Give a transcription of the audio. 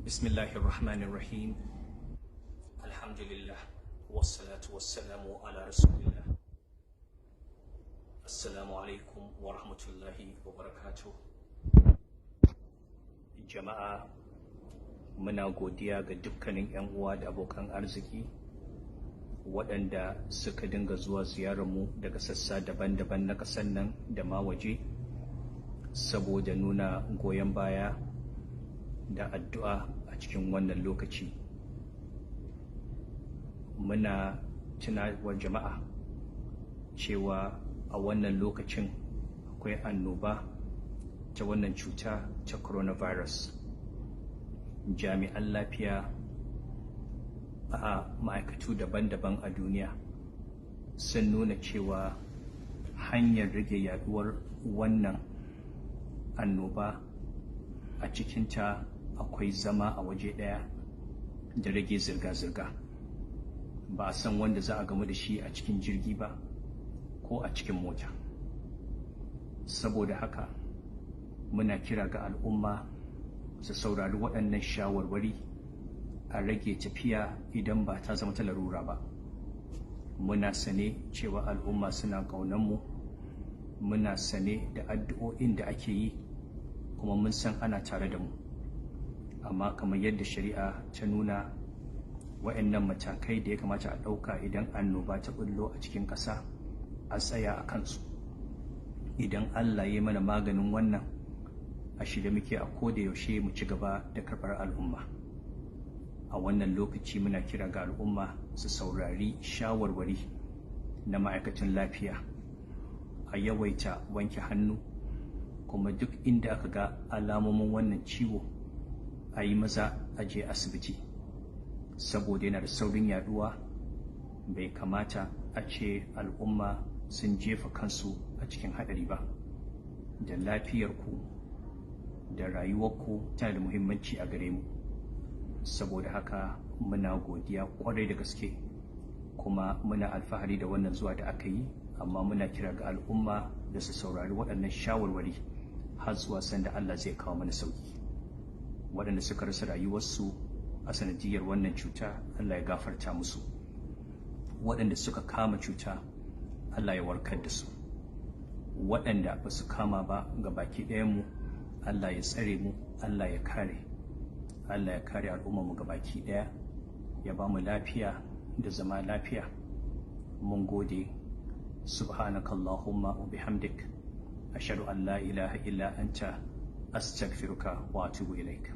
بسم الله الرحمن الرحيم. الحمد لله والصلاة والسلام على رسول الله. السلام عليكم ورحمة الله وبركاته. Jama'a, muna godiya ga dukkanin 'yan uwa da abokan arziki waɗanda suka dinga zuwa ziyararmu daga sassa daban-daban na ƙasar nan da ma waje saboda nuna goyon baya da addu'a a cikin wannan lokaci. Muna tunarwa jama'a cewa a wannan lokacin akwai annoba ta wannan cuta ta coronavirus. Jami'an lafiya a ma'aikatu daban-daban a duniya sun nuna cewa hanyar rage yaduwar wannan annoba a cikinta akwai zama a waje ɗaya da rage zirga-zirga. Ba a san wanda za a gamu da shi a cikin jirgi ba ko a cikin mota. Saboda haka muna kira ga al'umma su saurari waɗannan shawarwari, a rage tafiya idan ba ta zama ta larura ba. Muna sane cewa al'umma suna mu, muna sane da addu'o'in da ake yi, kuma mun san ana tare da mu. Amma kamar yadda shari'a ta nuna, wa'annan matakai da ya kamata a ɗauka idan annoba ta bullo a cikin ƙasa, a tsaya a kansu. Idan Allah ya mana maganin wannan, a shirye muke a koda yaushe mu ci gaba da karɓar al'umma. A wannan lokaci muna kira ga al'umma su saurari shawarwari na ma'aikatan lafiya, a yawaita wanke hannu, kuma duk inda aka ga alamomin wannan ciwo a yi maza a je asibiti, saboda yana da saurin yaduwa. Bai kamata a ce al'umma sun jefa kansu a cikin haɗari ba. Da lafiyarku da rayuwarku tana da muhimmanci a gare mu. Saboda haka muna godiya kwarai da gaske, kuma muna alfahari da wannan zuwa da aka yi, amma muna kira ga al'umma da su saurari waɗannan shawarwari har zuwa sanda Allah zai kawo mana sauki. Waɗanda suka rasa rayuwarsu a sanadiyar wannan cuta, Allah ya gafarta musu. Waɗanda suka kama cuta, Allah ya warkar da su. Waɗanda ba su kama ba, ga baki ɗayanmu, Allah ya tsare mu, Allah ya kare, Allah ya kare al'ummarmu ga baki ɗaya, ya ba mu lafiya da zama lafiya. Mun gode. سبحانك اللهم وبحمدك، أشهد أن لا إله إلا أنت، أستغفرك وأتوب إليك.